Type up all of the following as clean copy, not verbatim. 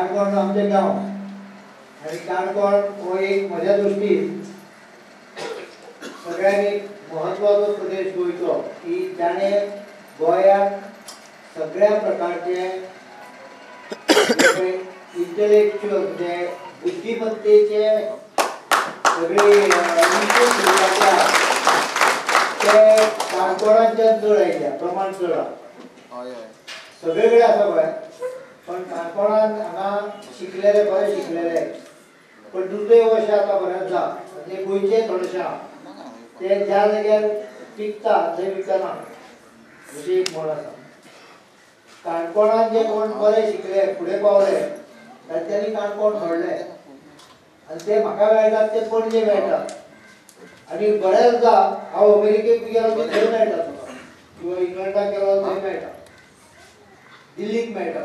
काणकोण आमचें गांव आनी काणकोण हो एक म्हज्या दृश्टीन सगळ्यांनी एक म्हत्वाचो प्रदेश गोंयचो की जाणें गोंयांत सगळ्या प्रकारचे इंटलेक्च्युअल म्हणजे बुद्धिमत्तेचे सगळे ते काणकोणाच्यान चड आयल्या प्रमाण चड आसा. सगळे कडेन आसा गोंयांत, पण काणकोणान हांगा शिकलेले बरे शिकलेले, पण दुर्दैव अशें आतां बरेंच आसा म्हणजे गोंयचे थोडेशें आसा ते ज्या जाग्यार पिकता थंय विकना अशी एक म्हण आसा. काणकोणान जे कोण बरे शिकले फुडें पावले तांच्यांनी काणकोण सोडलें आनी ते म्हाका मेळटात ते पणजे मेळटात आनी बऱ्याचदा हांव अमेरिकेक गेलो की थंय मेळटात म्हाका, किंवा इंग्लंडाक गेलो थंय मेळटा, दिल्लीक मेळटा,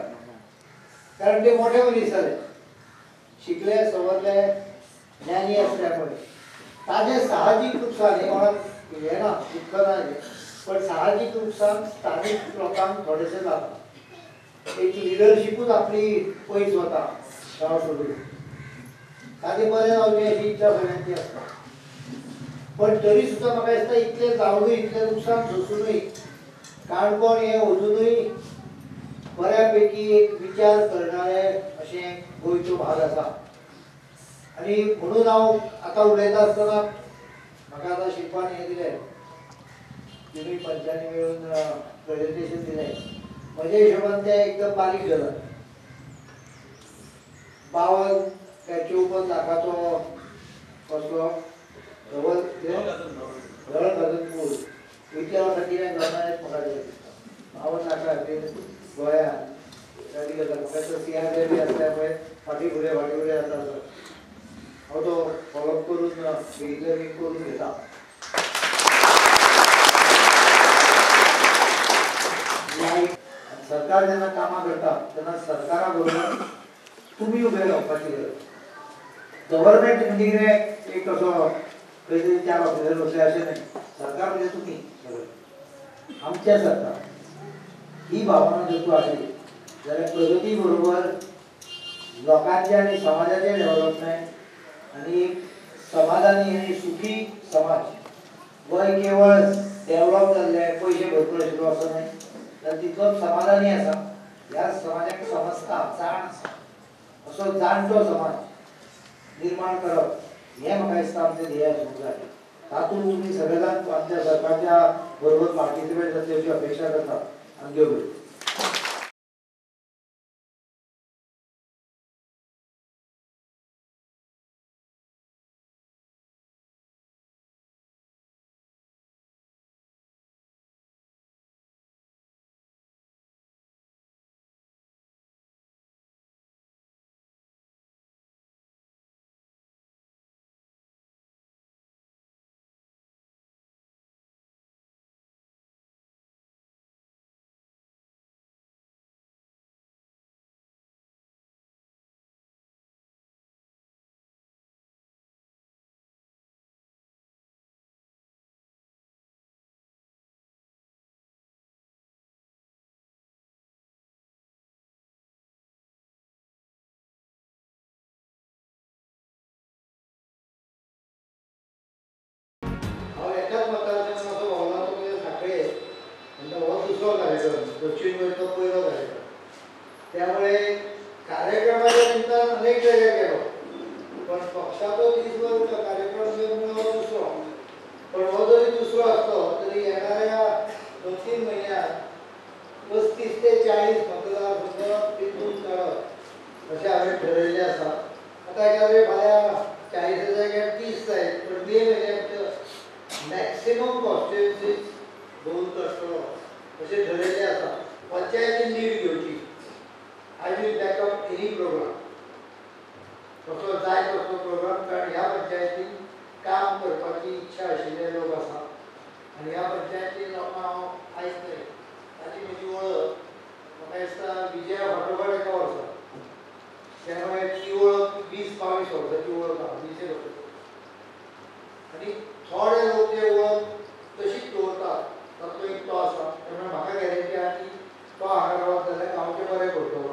कारण ते मोठे मनीस जाले, शिकले सवरले, ज्ञानी असल्यामुळे ताजें साहजीक नुकसान हें कोणाक हें ना, दुख्ख ना हें, पण साहजीक नुकसान स्थानीक लोकांक थोडेशें जाता. एक लिडरशिपूच आपली पयस वता गांव सोडून, ताजें बरें जावचें अशी इच्छा सगळ्यांची आसता. पण तरी सुद्दां म्हाका दिसता इतलें जावनूय इतलें नुकसान सोंसुनूय काणकोण हें अजुनूय बऱ्यापैकी एक विचार करणारे अशें गोंयचो भाग आसा. आनी म्हणून हांव आतां उलयता आसतना म्हाका आतां शिल्पान हें दिलें, तिनूय पंचांनी मेळून प्रेजेंटेशन दिलें, म्हज्या हिशोबान तें एकदम बारीक जालां. 52 काय 54 लाखाचो कसलो धवल धवल घालून पूल वयच्या वर्सा कितें जावना म्हाका दिसता. 52 लाखा खातीर गोंयांत ताजी गजाल म्हाका दिसता सीआरजे बी आसल्यामुळे फाटीं फुडें फाटीं फुडें जाता. हांव तो फॉलोअप करून बेगितले बेगीन करून घेता. सरकार जेन्ना कामां करता तेन्ना सरकारा बरोबर तुमी उबे रावपाची गरज. गव्हर्मेंट म्हणजे कितें एक असो खंय तरी 4 ऑफिसर बसले अशें न्हय, सरकार म्हणजे तुमी सगळे, आमचें सरकार. ही भावना जर तूं आसली जाल्यार प्रगती बरोबर लोकांचें आनी समाजाचें डेव्हलपमेंट आनी एक समाधानी आनी सुखी समाज. गोंय केवळ डेव्हलप जाल्लें पयशे भरपूर आशिल्लो असो न्हय, जाल्यार तितलोच समाधानी आसा. ह्या समाजाक समजता जाण आसा, असो जाणटो समाज निर्माण करप हें म्हाका दिसता आमचें ध्येय आसूंक जाय. तातूंत तुमी सगळे जाण आमच्या सरकारच्या बरोबर पार्टिसिपेट जातले अशी अपेक्षा करता. आनी देव बरें. एकाच मतदारसंघात असो भोंवला तो म्हणजे साखळे आनी हो दुसरो कार्यक्रम दक्षिण गोंयचो पयलो कार्यक्रम, त्यामुळे कार्यक्रमाच्या निमतान अनेक जाग्यार गेलो, पण पक्षाचो दीसभर कार्यक्रम म्हणून हो दुसरो. पण हो जरी दुसरो आसलो तरी येणाऱ्या 2-3 म्हयन्यांत 35 ते 40 मतदारसंघ पिंजून काडप अशें हांवें ठरयल्लें आसा. आतां एकाद्रे फाल्यां 40 जाग्यार 30 जायत, पण मे म्हयन्याक मॅक्सिमम कॉन्स्टिट्युएन्सीज भोंवून काडटलो अशें ठरयल्लें आसा. पंचायतीन लीड घेवची. I will back up any programme, कसलो जाय तसलो प्रोग्राम, कारण ह्या पंचायतीन काम करपाची इच्छा आशिल्ले लोक आसा आनी ह्या पंचायतीन लोकांक हांव आयज न्हय ताची म्हजी वळख म्हाका दिसता विजया फाटोफाट एका वर्सा, त्यामुळे ती वळख 20-22 वर्सांची वळख आसा, 20 वर्सांची. आनी थोडे लोक जे वळख तशीच दवरतात तातूंत एक तो आसा. त्यामुळे म्हाका गॅरंटी आसा की तो हांगा रावत जाल्यार गांवचें बरें करतलो,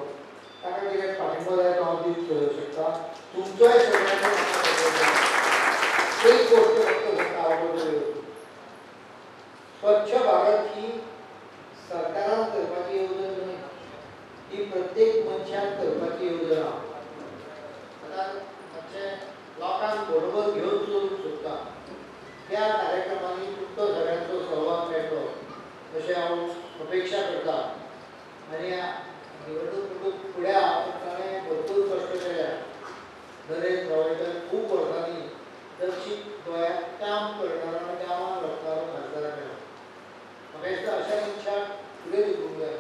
ताका कितें पाठिंबो जाय तो चलोवंक शकता. तुमचोय सगळ्यांचो एक गोष्ट फक्त सांगता हांव, स्वच्छ भारत ही सरकारान करपाची येवजण न्हय, ही प्रत्येक मनशान करपाची येवजण. आतां मातशें लोकांक बरोबर घेवन चलूंक सोदता. त्या कार्यक्रमांनी तुमचो सगळ्यांचो सहभाग मेळटलो अशें हांव अपेक्षा करता. आनी निवडणूक फुडें ताणें भरपूर कश्ट केल्या. नरेश सावयकर खूब वर्सांनी दक्षीण गोंयांत काम करणारो आनी गांवांत वचणारो खासदार मेळ्ळो. म्हाका दिसता अशा मनशाक फुडें दिवंक जाय.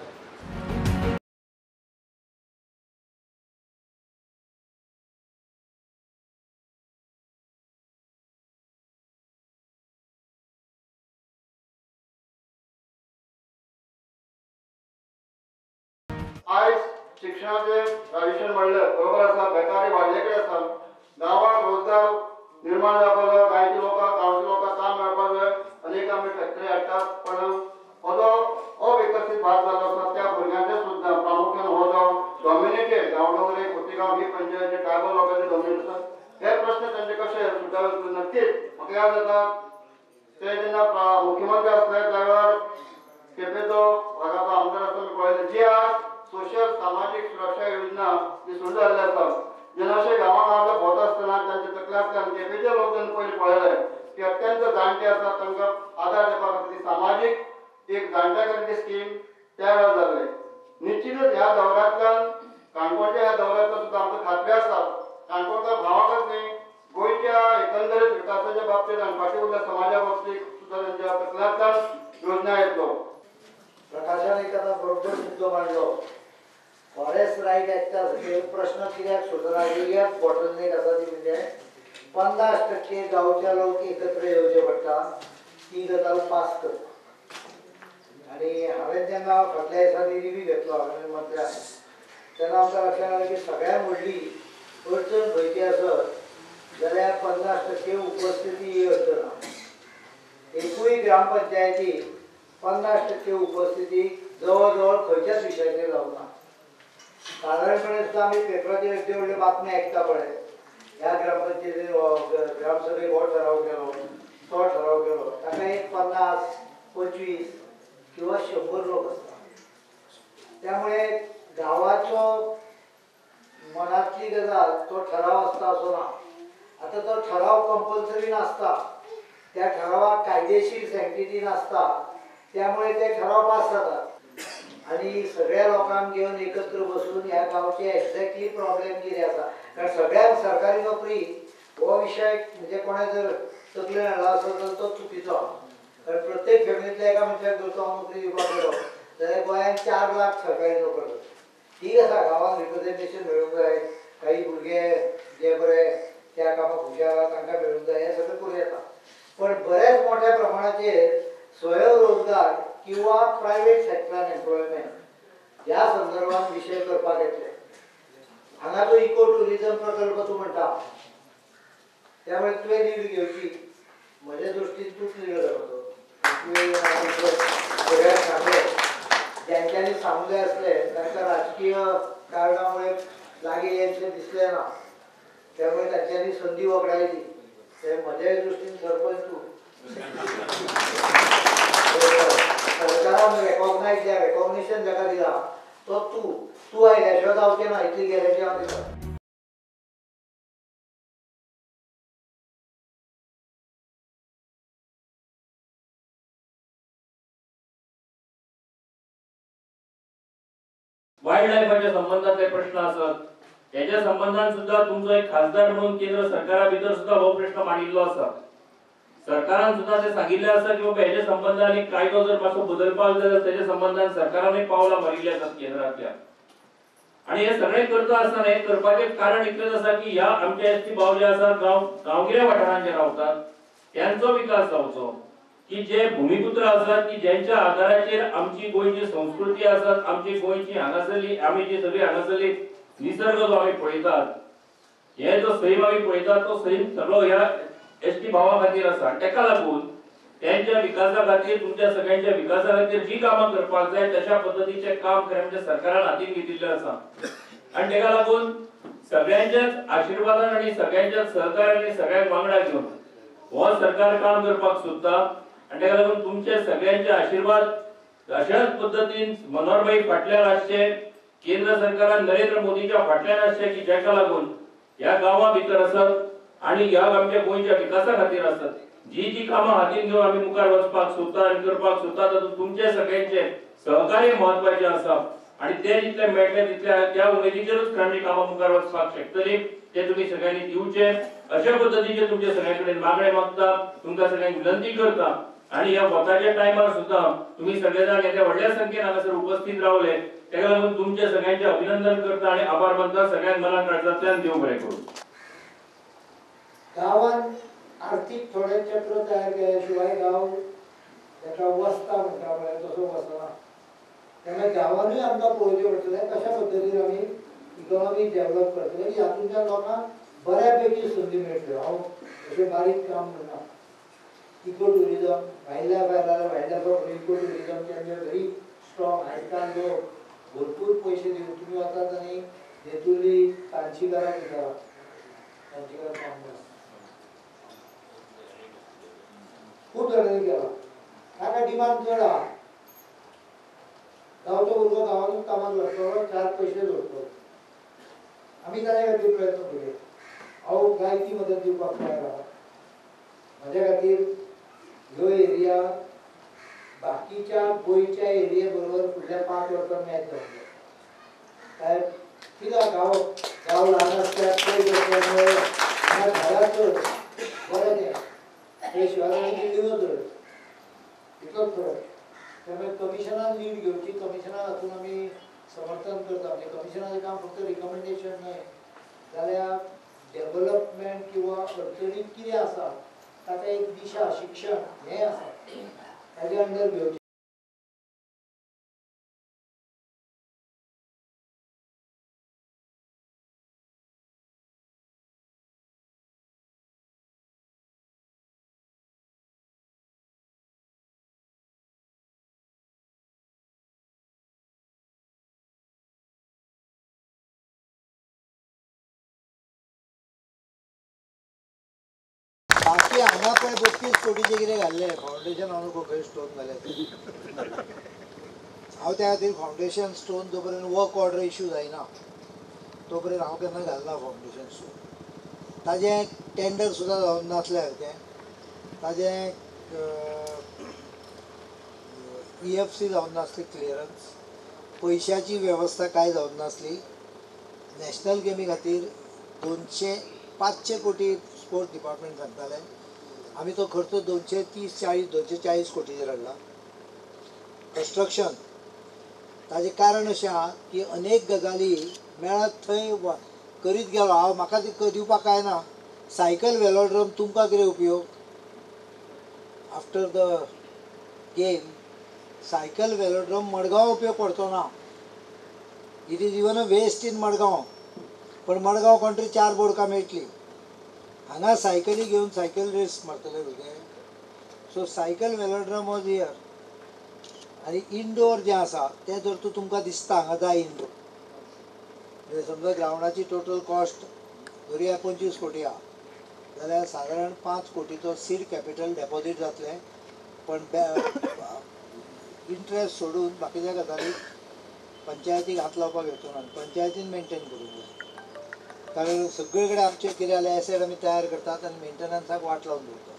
आयज शिक्षणाचे राजेशन म्हणलें बरोबर आसा, बेकारी वाडले कडेन आसा, गांवांत रोजगार निर्माण जावपाक जाय, गांवच्या लोकांक गांवच्या लोकांक काम मेळपाक जाय. अनेक आमी फॅक्टरी हाडटात, पण हो जो अविकसीत भाग जालो आसा त्या भुरग्यांचे सुद्दां प्रामुख्यान हो जो डॉमिनेटेड गांवडोंगरे खोतीगांव ही पंचायत जे ट्रायबल लोकांचे डॉमिनेट आसा, हे प्रश्न तांचे कशे सुटावे नक्कीच म्हाका याद जाता ते जेन्ना मुख्यमंत्री आसले त्या वेळार केपेचो भागाचो आमदार आसतना पळयलें जी आज सोशल सामाजीक सुरक्षा योजना जी सुरू जाल्ली आसा, जेन्ना अशे गांवा गांवांतले भोंवता आसतना तांच्या तकल्यांतल्यान केपेचे लोक जेन्ना पयलीं पळयले की अत्यंत जाणटे आसात तांकां आदार दिवपा खातीर सामाजीक एक जाणट्या खातीर स्कीम त्या वेळार जाल्ले. निश्चितच ह्या दौऱ्यांतल्यान काणकोणच्या ह्या दौऱ्यांतल्यान सुद्दां आमकां खात्री आसा काणकोणच्या भावाकच न्ही गोंयच्या एकंदरीत विकासाच्या बाबतींत आनी फाटीं उरल्या समाजा बाबतींत सुद्दां तांच्या तकल्यांतल्यान योजना येतलो. प्रकाशान एक आतां बरोबर मुद्दो मांडलो. फॉरेस्ट रायट एक्टा सकयल प्रश्न कित्याक सुटना, कित्याक बॉटलनेक आसा ती म्हणजे 50% गांवच्या लोक एकत्र येवचे पडटा ती गजाल पास करता. आनी हांवें जेन्ना फाटल्या दिसांनी रिव्यू घेतलो हांवें मंत्र्यान, तेन्ना आमकां लक्षांत आयलें की सगळ्यांत व्हडली अडचण खंयची आसत जाल्यार 50% उपस्थिती ही अडचण आसा. एकूय ग्रामपंचायती 50% उपस्थिती जवळ जवळ खंयच्याच विशयाचेर जावना. सादारणपणे सुद्दां आमी पेपराचेर एड्यो व्हडल्यो बातम्यो आयकता पळय, ह्या ग्रामपंचायतीन ग्रामसभेक हो ठराव केलो तो ठराव केलो, ताका एक 50, 25 किंवा 100 लोक आसता. त्यामुळे गांवाचो मनांतली गजाल तो ठराव आसता असो ना. आतां तो ठराव कंपल्सरी नासता, त्या ठरावाक कायदेशीर सँक्टिटी नासता, त्यामुळे ते ठराव पास जातात. आनी सगळ्या लोकांक घेवन एकत्र बसून ह्या गांवचे एक्झॅक्टली प्रॉब्लेम कितें आसा, कारण सगळ्यांक सरकारी नोकरी हो विशय म्हणजे कोणें जर तकलेन हाडला आसत तर तो चुकीचो. कारण प्रत्येक फॅमिलींतल्या एका मनशाक जर तो नोकरी दिवपाक गेलो जाल्यार गोंयांत 4 लाख सरकारी नोकरी. ठीक आसा, गांवांत रिप्रेझेंटेशन मेळूंक जाय, काही भुरगे जे बरे त्या कामाक हुशार आसा तांकां मेळूंक जाय, हें सगळें करूं येता. पण बऱ्याच मोठ्या प्रमाणाचेर स्वयंरोजगार किंवा प्रायव्हेट सेक्टरान एम्प्लॉयमेंट ह्या संदर्भात विशय करपाक येतले. हांगा जो इको ट्युरिजम प्रकल्प तूं म्हणटा त्यामुळे तुवें लीड घेवची, म्हज्या दृश्टीन तूंच लिडर जावचो. तुवें सगळ्यांक सांगलें, ज्यांच्यांनी सांगूंक जाय आसलें तांकां राजकीय कारणामुळे लागीं येनशें दिसलें ना, त्यामुळे तांच्यांनी संदी वगडायली. ते म्हज्या दृश्टीन सरपंच तूं. सरकारान रेकॉग्नायज ज्या रेकॉग्निशन जाका दिला तो तूं तूं आयल्या शिवाय जावचें ना इतली गॅरंटी हांव दिता. वायल्ड लायफाच्या संबंधातले प्रश्न आसत हेच्या संबंधान सुद्धा तुमचो एक खासदार म्हणून केंद्र सरकारा भितर सुद्धा हो प्रश्न मांडिल्लो आसा. सरकारान सुद्धा ते सांगिल्लें आसा की बाबा हेच्या संबंधान एक कायदो जर मातसो बदलपाक जाय जाल्यार तेच्या संबंधान सरकारानूय पावलां मारिल्लीं आसात केंद्रांतल्या. आनी हे सगळें करता आसतना हें करपाचें कारण इतलेंच आसा की ह्या आमचे एस टी भाव जे आसात गांवगिऱ्या वाठारांत जे रावतात त्यांचो विकास जावचो, की जे भूमिपुत्र आसात की ज्यांच्या आधाराचेर आमची गोंयची संस्कृती आसात, आमची गोंयची हांगासरली आमी जी सगळी हांगासरली निसर्ग जो आमी पळयतात, हे जो सैम आमी पळयतात तो सैम सगळो ह्या एस टी भावा खातीर आसा. तेका लागून त्यांच्या विकासा खातीर तुमच्या सगळ्यांच्या विकासा खातीर जी कामां करपाक जाय तशा पद्दतीचें काम खरें म्हणजे सरकारान हातीन घेतिल्लें आसा. आनी तेका लागून सगळ्यांच्याच आशीर्वादान आनी सगळ्यांच्याच सहकार्यान सगळ्यांक वांगडा घेवन हो सरकार काम करपाक सोदता आनी ताका लागून तुमचे सगळ्यांचे आशीर्वाद अशाच पद्दतीन मनोहरभाई फाटल्यान आसचे, केंद्र सरकारान नरेंद्र मोदीच्या फाटल्यान आसचे की जाका लागून ह्या गांवा भितर आसत आनी ह्या आमच्या गोंयच्या विकासा खातीर आसत जी जी कामां हातीन घेवन आमी मुखार वचपाक सोदता आनी करपाक सोदता तातूंत तुमचे सगळ्यांचे सहकार्य म्हत्वाचें आसा आनी ते जितले मेळटले तितले त्या उमेदीचेरूच आमी कामां मुखार वचपाक शकतली ते तुमी सगळ्यांनी दिवचे अशा पद्दतीचे तुमचे सगळ्यां कडेन मागणें मागता, तुमकां सगळ्यांक विनंती करता आनी ह्या वताच्या टायमार सुद्दां तुमी सगळे जाण येद्या व्हडल्या संख्येन हांगासर उपस्थित रावले ताका लागून तुमचे सगळ्यांचे अभिनंदन करता आनी आभार मानता. सगळ्यांक मनां काळजांतल्यान देव बरें करूं. गांवान आर्थीक थोडे चक्र तयार केल्या शिवाय गांव ताका वसता म्हणटा पळय तसो वसना. त्यामुळे गांवानूय आमकां पळोवचें पडटलें कशा पद्दतीन आमी इकॉनॉमी डेव्हलप करतले की हातूंतल्यान लोकांक बऱ्या पैकी संदी मेळटल्यो. हांव अशें बारीक काम म्हणना. इको ट्युरिजम वायल्ड लायफ आयला wild life eco tourism can be very strong. आयज काल लोक भरपूर पयशे दिवन तुमी वतात आनी हेतुली कांचीकराक वता, कांचीकर काम खूब जाणांनी केला. ताका डिमांड चड आहा. गांवचो भुरगो गांवांतूच कामाक लागतलो, चार पयशे जोडटलो. आमी ताच्या खातीर प्रयत्न करुया. हांव गायकी मदत दिवपाक तयार आहा. म्हज्या खातीर ह्यो एरिया बाकीच्या गोंयच्या एरिये बरोबर फुडल्या 5 वर्सां मॅच जावंक जाय. काय ठीक आहा, गांव गांव ल्हान आसल्यार पयस आसल्यामुळे हांगा झाडां चड बरें तें ते शिवाय आनी बिल्डिंगो चड इतलोच फरक. त्यामुळे कमिशनान लीड घेवची. कमिशनान हातून आमी समर्थन करता. म्हणजे कमिशनाचें काम फक्त रिकमेंडेशन न्हय जाल्यार डेव्हलपमेंट किंवा अडचणी कितें आसा ताका एक दिशा शिक्षण हें आसा ताजे अंडर घेवचें. बाकी हांगा पळय 32 कोटीचें कितें घाल्लें फावंडेशन हांव खंय स्टोन घाले. हांव त्या खातीर फावंडेशन स्टोन जो पर्यंत वर्क ऑर्डर इश्यू जायना तो पर्यंत हांव केन्ना घालना फावंडेशन स्टोन. ताजें टेंडर सुद्दां जावन नासल्यार तें ताजें EFC जावन नासली क्लियरन्स, पयशाची वेवस्था कांय जावन नासली. नॅशनल गेमी खातीर 200-500 कोटी स्पोर्ट्स डिपार्टमेंट सांगताले. आमी तो खर्च 230-40 240 कोटीचेर हाडला. कन्स्ट्रक्शन ताजें कारण अशें आहा की अनेक गजाली मेळत थंय करीत गेलो. हांव म्हाका ते दिवपाक कांय ना. सायकल वेलोड्रम तुमकां कितें उपयोग? After the game cycle velodrome Madgaon उपयोग पडचो ना. It is even a waste in Madgaon. पण मडगांव कोण तरी 4 बोडकां मेळटली. हांगा सायकली घेवन सायकल रेस मारतले भुरगे. So cycle velodrome was here. आनी इनडोर जें आसा तें जर तूं तुमकां दिसता हांगा जाय इनडोर, म्हणजे समजा ग्रावंडाची टोटल कॉस्ट धरुया 25 कोटी आहा जाल्यार सादारण 5 कोटीचो सीड कॅपिटल डेपॉझीट जातलें. पण इंट्रस्ट सोडून बाकीच्या गजालीक पंचायतीक हात लावपाक येवचो ना. पंचायतीन मेनटेन करूंक जाय. कारण सगळे कडेन आमचे कितें जाल्यार एसेट आमी तयार करतात आनी मेंटेनन्साक वाट लावन दवरतात.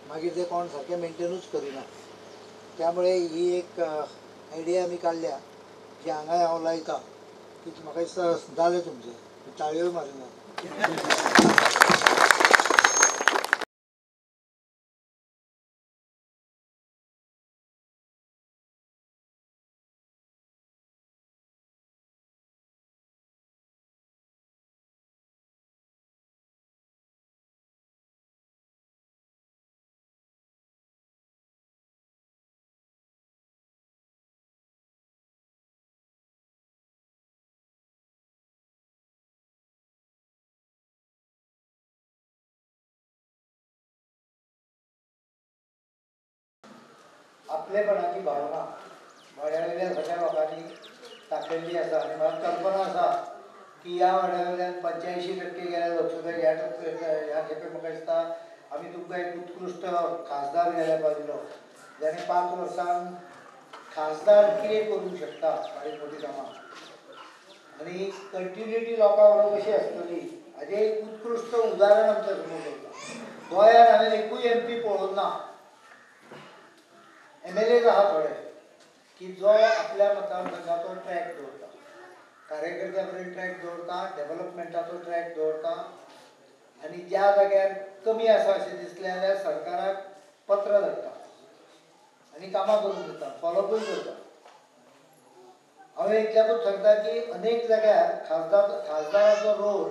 मागीर ते कोण सारकें मेंटेनूच करिना. त्यामुळे ही एक आयडिया आमी काडल्या जी हांगाय हांव लायता ती म्हाका दिसता जालें तुमचें. ताळयोय मारिना. आपलेपणाची भावना वाड्यावयल्या सगळ्या लोकांनी दाखयल्ली आसा आनी म्हाका कल्पना आसा की ह्या वाड्या 85% गेल्या लोकसभेक ह्या ह्या खेपे म्हाका दिसता आमी तुमकां एक उत्कृश्ट खासदार गेल्या पाविल्लो जाणें 5 वर्सांक खासदार कितें करूंक शकता बारीक मोटी कामां आनी कंटिन्युटी लोकां बरोबर कशी आसतली हाजें एक उत्कृश्ट उदाहरण आमच्या समोर दवरता. गोंयांत हांवें एकूय एमपी पळोवंक ना, एमएलए आहा थोडे की जो आपल्या मतदारसंघाचो ट्रॅक दवरता, कार्यकर्त्या बरें ट्रॅक दवरता, डेवलपमेंटाचो ट्रॅक दवरता आनी ज्या जाग्यार कमी आसा अशें दिसलें जाल्यार सरकाराक पत्र धाडटा आनी कामां करून दिता, फॉलोअपूय करता. हांवें इतल्याकूच सांगता की अनेक जाग्यार खासदाराचो रोल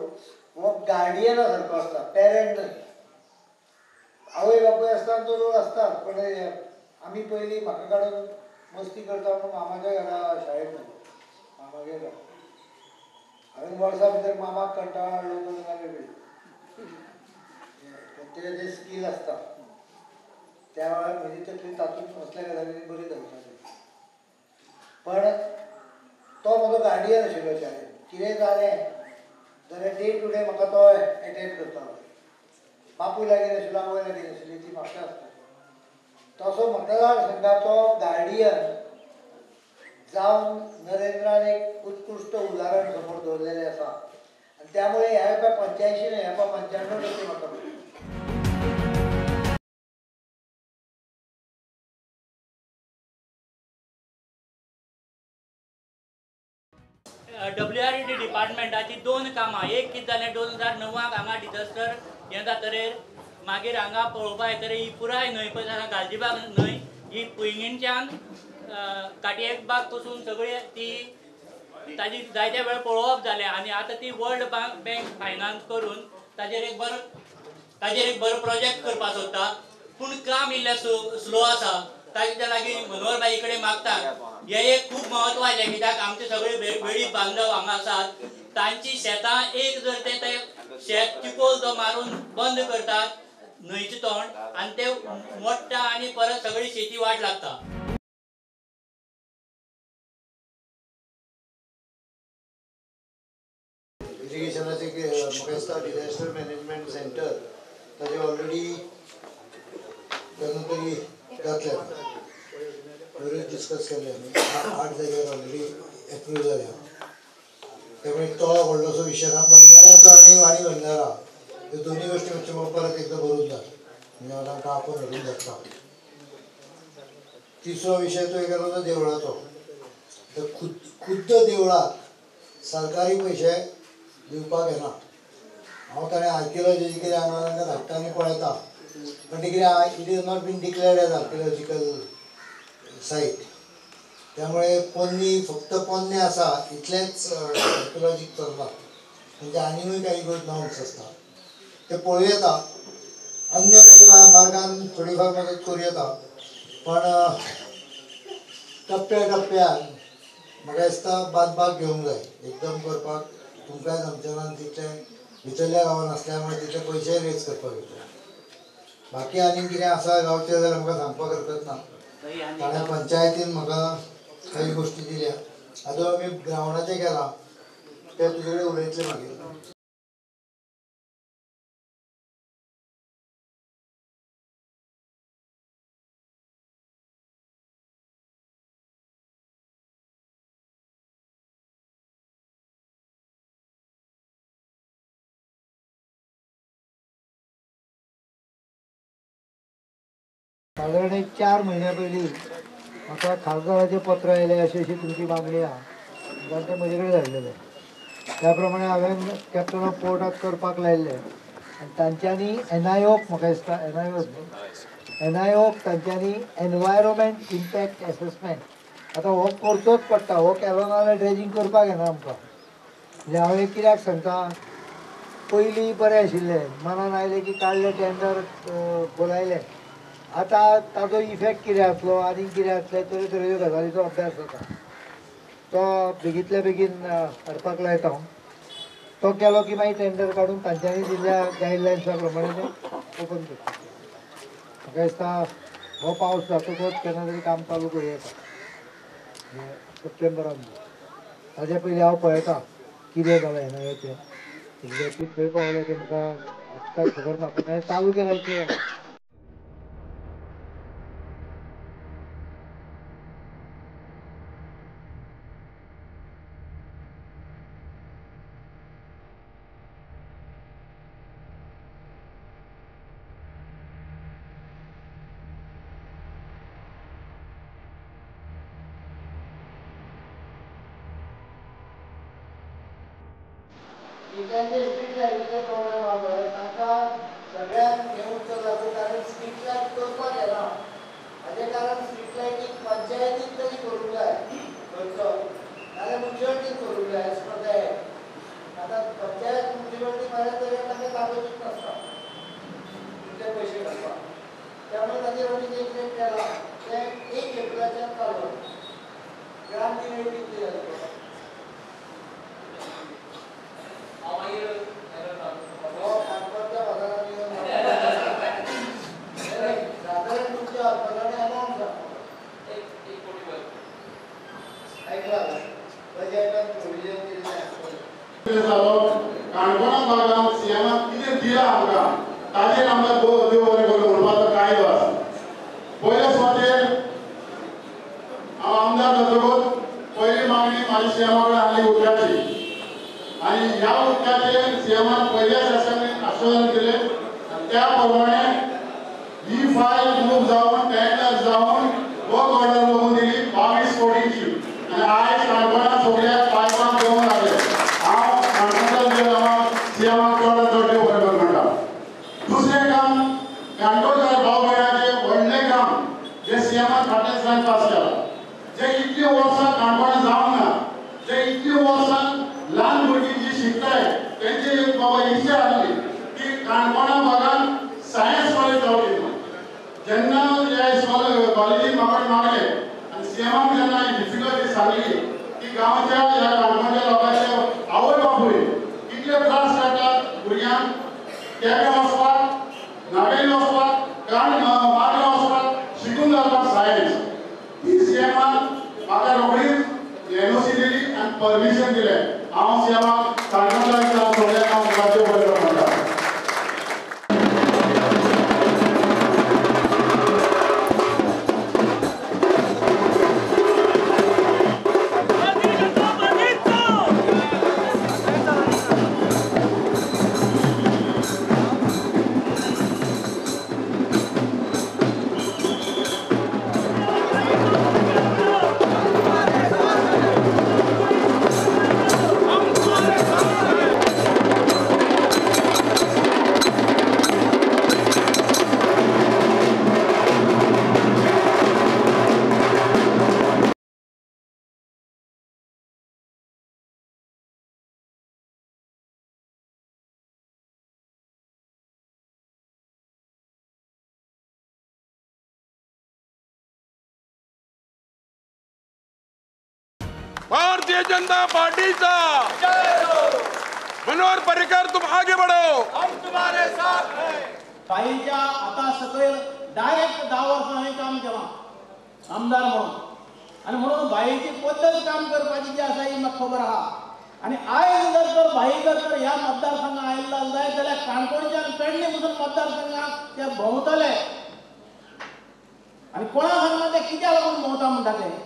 हो गार्डियना सारको आसता, पेरंट न्हय. आवय बापूय आसता तो रोल आसताच, पण आमी पयलीं म्हाका काडून मस्ती करता म्हणून मामाच्या घरा शाळेंत गेलो, मामागेर हांवें वर्सा भितर मामाक कंटाळो हाडलो म्हणून हांवें प्रत्येकाचें स्कील आसता त्या वेळार म्हजी तकली तातूंत असल्या गजालींनी बरी चलताली. पण तो म्हजो गार्डियन आशिल्लो शाळेंत, कितें जालें जाल्यार डे टू डे म्हाका तो एटेंड करतालो. बापूय लागीं नाशिल्लो, आवय लागीं नाशिल्ली, ती म्हाका आसता. तसो मतदारसंघाचो गार्डियन जावन नरेंद्रान एक उत्कृश्ट उदाहरण समोर दवरलेलें आसा आनी त्यामुळे ह्या वेळार 85 न्हय, ह्या 95% म्हाका. डब्ल्यूआरडी डिपार्टमेंटाची 2 कामां, एक कितें जालें 2009 हांगा डिजास्टर हें जातरेर मागीर हांगा पळोवपा येतरे ही पुराय न्हंय पळय जाल्यार गालजीबाग न्हंय ही पैंगीणच्यान काटयेक बाग पसून सगळी ती ताजी जायत्या वेळ पळोवप जालें आनी आतां ती वर्ल्ड बँक फायनान्स करून ताजेर एक बरो प्रोजेक्ट करपाक सोदता, पूण काम इल्लें स्लो आसा. ताच्या लागीं मनोहर भाई कडेन मागता हें एक खूब म्हत्वाचें, कित्याक आमचे सगळे वेळीप बांधव हांगा आसात, तांची शेतां एक जर ते शेत चिकोल तो मारून बंद करतात न्हंयचें तोंड आनी ते मोडटा आनी परत सगळी शेती वाट लागता. इरिगेशनाचे म्हाका दिसता डिझास्टर मॅनेजमेंट सेंटर ताजे ऑलरेडी केन्ना तरी जातले, बरेच डिस्कस केले आमी, 8 जाग्यार ऑलरेडी एप्रूव जाल्या. त्यामुळे तो व्हडलोसो विशय ना. बंधाऱ्याचो आनी वाणी बंधारा ह्यो दोनूय गोश्टी मातश्यो म्हाका परत एकदां बरोवन जाय, म्हणजे हांव तांकां आपोवन हाडून धाडटा. तिसरो विशय तो एक आसा तो देवळाचो. खुद्द देवळाक सरकारी पयशे दिवपाक येना. हांव ताणें आर्किओलॉजी कितें हांगा तांकां धाडटा आनी पळयता, पण ते कितें it is not been declared as archaeological site, त्यामुळे पोन्नी फक्त पोन्ने आसा इतलेंच आर्किओलॉजीक चलना, म्हणजे आनीकूय काही गोश्ट नॉर्म्स आसता ते पळोवं येता. अन्य काही मार्गान थोडी फार मदत करूं येता, पण टप्प्या टप्प्यान म्हाका दिसता बांदपाक घेवंक जाय. एकदम करपाक तुमकांय जमचें ना, तितलें भितरल्या गांवान आसल्या मुळे तितले पयशेय रेज करपाक येतले. बाकी आनी कितें आसा गांवचें जाल्यार म्हाका सांगपाक हरकत ना. ताणें पंचायतीन म्हाका काही गोश्टी दिल्या, आतां आमी ग्रावंडाचें केलां तें तुजे कडेन उलयतले मागीर. सादारण एक 4 म्हयन्या पयलीं म्हाका खासदाराचें पत्र आयलें, अशी अशी तुमची मागणी आहा, जाल्यार तें म्हजे कडेन धाडलेलें. त्या प्रमाणे हांवें कॅप्टन ऑफ पोर्टाक करपाक लायिल्लें आनी तांच्यांनी एनआयओक म्हाका दिसता एनआयओ एनआयओक तांच्यांनी एनवायरोमेंट इम्पॅक्ट एसेसमेंट आतां हो करचोच पडटा, हो केलो ना जाल्यार ड्रेजींग करपाक येना आमकां. म्हणजे हांव एक कित्याक सांगता, पयलीं बरें आशिल्लें, मनान आयलें की काडलें टेंडर बोलायलें, आतां ताजो इफेक्ट कितें जातलो आनी कितें जातलें तरेतरेच्यो गजालीचो अभ्यास जाता, तो बेगींतल्या बेगीन हाडपाक लायता हांव. तो केलो की मागीर टेंडर काडून तांच्यांनी दिल्ल्या गायडलायन्सा प्रमाणे तें ओपन करता. म्हाका दिसता हो पावस जातकच केन्ना तरी काम चालू करूं येता सप्टेंबरान. ताजे पयलीं हांव पळयता कितें जालें हें तें एक्झॅक्टली खंय पावलें तें म्हाका आतां खबर ना, पण चालू केलां इतलें जालें. स्ट्रीट लायटीचो प्रॉब्लेम आहा पळय, तांकां सगळ्यांक घेवन चलप, कारण स्ट्रीट लायट करपाक येना. हाजें कारण स्ट्रीट लायटीक पंचायतीन तरी करूंक जाय खर्चो, नाजाल्यार मुन्सिपालिटीन करूंक जाय एज पर the act. आतां पंचायत मुन्सिपालिटी म्हळ्यार तरी तांकां ताकदूच नासता तितले पयशे घालपाक, त्यामुळे ताजेर आमी जें कितें केलां तें 1 एप्रिलाच्यान चालू जाता. ग्रांट रेट कितली जाली सादारण तुमच्या अदमासाने अमावंट ऐकला बजेटान प्रोविजन केलें. जालो काणकोणा भागांत सीएमान कितें दिलां आमकां ताजेर आमकां देव बरें करून म्हणपाचो कायदो आसा. पयल्या सुवातेर हांव आमदार जातकूच पयली मागणी म्हाजी सीएमा कडेन आहली उदकाची, आनी ह्या उदकाचेर सीएमान पयल्या सेशनान आश्वासन दिलें आनी त्या प्रमाणे ही फायल मूव जावन टेंडर जावन वर्क ऑर्डर लागून दिली 22 कोटींची, आनी आयज काणकोणा सगळ्या पायपां देंवून लागले. हांव काणकोणच्या सीएमाक चड चड देव बरें करूं म्हणटा. दुसरें काम काणकोणच्या भाव भयणाचें व्हडलें काम जें सीएमान फाटल्या दिसांनी पास केलां, जें इतलीं वर्सां काणकोणा जावंक ना, जें इतलीं वर्सां ल्हान भुरगीं जी शिकताय तेंची एक बाबा इच्छा आसली की काणकोणा भागांत सायन्स कॉलेज जावची. जेन्ना ह्या कॉलेजीन म्हाका मागलें आनी सीएमान जेन्ना ही डिफिकल्टी सांगली की गांवच्या ह्या काणकोणच्या लोकांचे आवय बापूय कितले त्रास काडटात भुरग्यांक केपें वचपाक, नावेली वचपाक, मागणें वचपाक, शिकून घालपाक सायन्स, ती सीएमान म्हाका रोखडीच एनओसी दिली आनी परमिशन दिलें. हांव सीएमाक काणकोणच्या सगळ्यांक हांव मुखार बरें म्हणटा. भारतीय जनता पार्टीचा मनोहर पर्रिकर, तुम आगे बढ़ो, हम तुम्हारे साथ हैं. बाईच्या आता सकयल डायरेक्ट 10 वर्सां हांवें काम केलां आमदार म्हणून, आनी म्हणून बाईची पद्दत काम करपाची जी आसा ही म्हाका खबर आहा. आनी आयज जर तर बाई जर तर ह्या मतदारसंघात आयिल्लो जायत जाल्यार काणकोणच्यान पेडणे पसून मतदारसंघात ते भोंवतले, आनी कोणा सांगना ते कित्याक लागून भोंवता म्हणटा ते,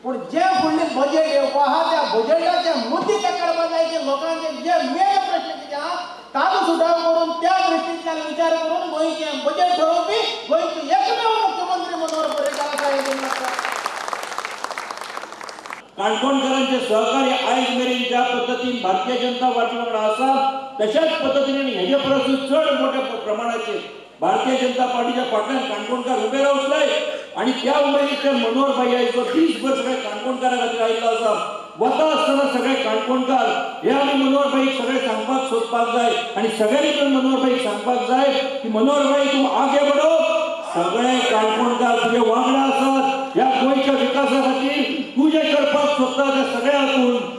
पूण जे फुडलें बजेट येवपा आहा त्या बजेटाचे मुद्दे ते काडपा जाय की लोकांचे जे मेन प्रश्न कितें आहा ताजो सुटाव करून त्या दृश्टींतल्यान विचार करून गोंयचें बजेट ठरोवपी गोंयचो एकमेव मुख्यमंत्री मनोहर पर्रीकार आसा हें. काणकोणकारांचे सहकार्य आयज मेरेन ज्या पद्दतीन भारतीय जनता पार्टी वांगडा आसा तशाच पद्दतीन हेजे परसूय चड मोठ्या प्रमाणाचेर भारतीय जनता पार्टीच्या फाटल्यान काणकोणकार उबे रावतले. आनी त्या उमेदीतल्यान मनोहर भाई आयचो दीसभर सगळे काणकोणकारां खातीर आयिल्लो आसा. वता आसतना सगळे काणकोणकार हे आमी मनोहर भाईक सगळे सांगपाक सोदपाक जाय आनी सगळ्यांनी पण मनोहर भाईक सांगपाक जाय की मनोहर भाई तूं आगे बडो, सगळे काणकोणकार तुजे वांगडा आसात. ह्या गोंयच्या विकासा खातीर तूं जें करपाक सोदता त्या सगळ्या हातून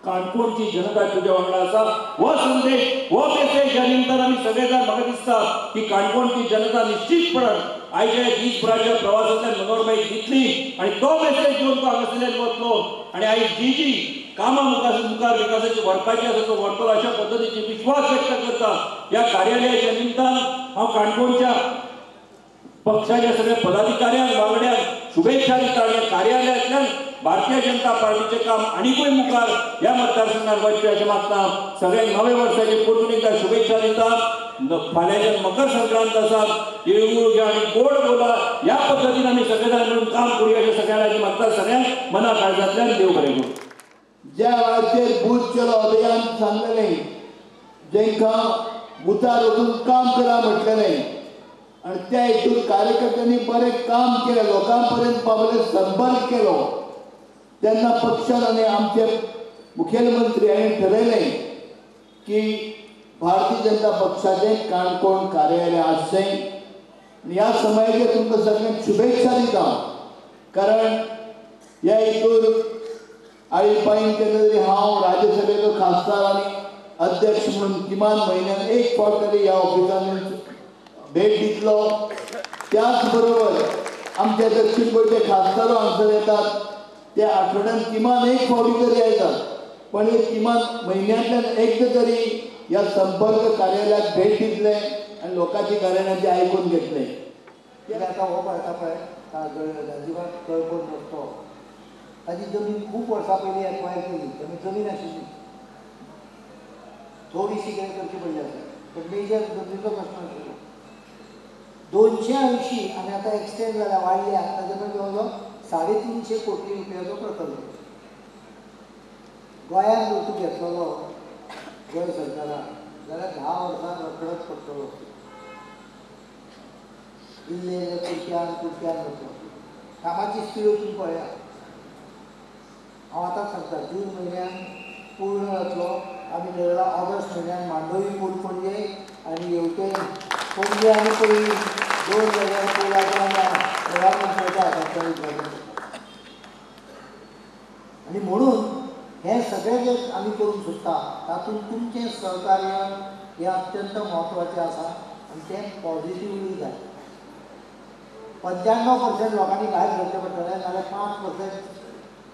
काणकोणची जनता तुज्या वांगडा आसा. हो संदेश, हो मेसेज ह्या निमतान आमी सगळे जाण म्हाका दिसता की काणकोणची जनता निश्चितपणान आयच्या दीसभराच्या प्रवासांतल्यान मनोहर भाईक दितली आनी तो मेसेज घेवन तो हांगासरल्यान वतलो. आनी आयज जी जी कामां मुखार विकासाची व्हरपाची आसा तो व्हरतलो अशा पद्दतीची विश्वास व्यक्त करता. ह्या कार्यालयाच्या निमतान हांव काणकोणच्या पक्षाच्या सगळ्या पदाधिकाऱ्यांक वांगड्यांक शुभेच्छा दिता आनी कार्यालयांतल्यान भारतीय जनता पार्टीचें काम आनीकूय मुखार ह्या मतदारसंघात वचचें अशें मागता. सगळ्यांक नव्या वर्साची परतून एकदां शुभेच्छा दिता. फाल्यांच्यान मकर संक्रांत आसा, तिळगुळ घ्या आनी गोड बोला ह्या पद्दतीन आमी सगळे जाण मेळून काम करुया अशें सगळ्यांक मागता. सगळ्यांक मना काळजांतल्यान देव बरें करूं. ज्या वेळाचेर बूथ चलो अभियान सांगलेलें, जेंकां बुथार वचून काम करा म्हटलेलें आनी त्या हितून कार्यकर्त्यांनी बरें काम केलें, लोकां पर्यंत पावले, संपर्क केलो, तेन्ना पक्षान आनी आमचे मुखेलमंत्री हांणी ठरयलें की भारतीय जनता पक्षाचें काणकोण कार्यालय आसचें. आनी ह्या समयाचेर तुमकां सगळ्यांक शुभेच्छा दिता, कारण ह्या हितून आळीपाळीन केन्ना तरी हांव राज्यसभेचो खासदार आनी अध्यक्ष म्हणून किमान म्हयन्यान एक फावट तरी ह्या ऑफिसान भेट दितलो. त्याच बरोबर आमच्या दक्षिण गोंयचे खासदार हांगसर येतात, ते आठवड्यान किमान एक फावटी तरी येतात, पण किमान म्हयन्यांतल्यान एकदां तरी ह्या संपर्क कार्यालयाक भेट दितले आनी लोकांची कार्यालयाची आयकून घेतले. आतां हो पळयता पळय गालजीबाग कळकोण रस्तो, ताजी जमीन खूब वर्सां पयलीं एक्वायर केली, तेन्ना जमीन आशिल्ली, थोडीशी कितें करची पडली आसा, पण मेजर जमनीचो प्रश्न आशिल्लो. 280 आनी आतां एक्सटेंड जाल्या, वाडल्या, ताजे पयलीं जवळ जवळ 350 कोटी रुपयाचो प्रकल्प गोंयांत जर तूं घेतलेलो गोंय सरकारान जाल्यार 10 वर्सां रोखडोच पडटलो, इल्ले इल्ले कुडक्यान कुडक्यान वतलो. कामाची स्पीड वचून पळया, हांव आतांच सांगता, जून म्हयन्यान पूर्ण जातलो. आमी ठरयला ऑगस्ट म्हयन्यान मांडोवी पूल पणजे आनी हेवटेन पणजे आनी पयलीं 2 जाग्यार पुलाचो आमी प्रधानमंत्र्याच्या हातांतल्यान उद्घाटन करता. आनी म्हणून हें सगळें जें आमी करूंक सोदता तातूंत तुमचें सहकार्य हें अत्यंत म्हत्वाचें आसा आनी तें पॉझिटिवली जाय. 95% लोकांनी भायर सरचें पडटलें, नाजाल्यार 5%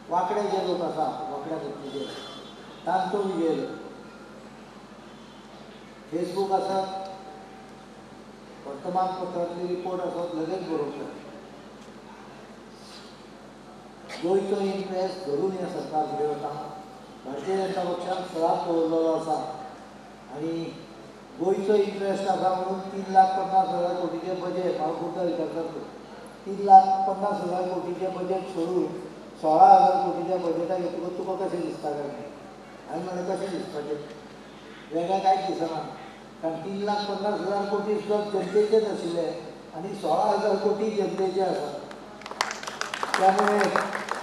वांकडे जे लोक आसा, वांकड्या पद्दतीचे, तांचो विजय जाता. फेसबूक आसत, वर्तमानपत्रांतले रिपोर्ट आसत, लगेच बरोवप. गोंयचो इंट्रस्ट धरून हें सरकार फुडें वता. भारतीय जनता पक्षान सदांच दवरलेलो आसा आनी गोंयचो इंट्रस्ट आसा म्हणून 3,50,000 कोटीचें बजेट, हांव खूबदां विचारतात, 3,50,000 कोटीचें बजेट सोडून 16,000 कोटीच्या बजेटाक येतकच तुका कशें दिसता काय? हांवें म्हणलें कशें दिसपाचें, वेगळें कांयच दिसना, कारण 3,50,000 कोटी सुद्दां जनतेचेच आशिल्ले आनी 16,000 कोटी जनतेचे आसा. त्यामुळे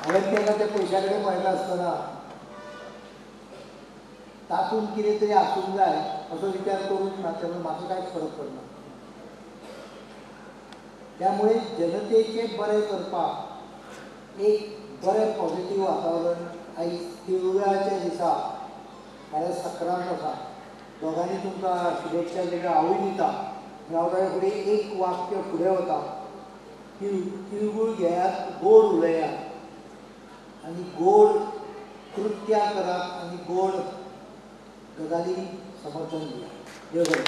हांवें तेन्ना त्या पयशा कडेन पळयता आसतना तातूंत कितें तरी आसूंक जाय असो विचार करूंक ना, त्यामुळे म्हाका कांयच फरक पडना. त्यामुळे जनतेचें बरें करपाक एक बरें पॉझिटिव्ह वातावरण आयज तिळगुळाच्या दिसा फाल्यां संक्रांत आसा, दोगांनी तुमकां शुभेच्छा दिल्या, हांवूय दिता. हांव ताच्या फुडें एक वाक्य फुडें वता, तिळगुळ घेयात, गोड उलयात आनी गोड कृत्या करात आनी गोड गजाली समर्थन दियात. देव बरें.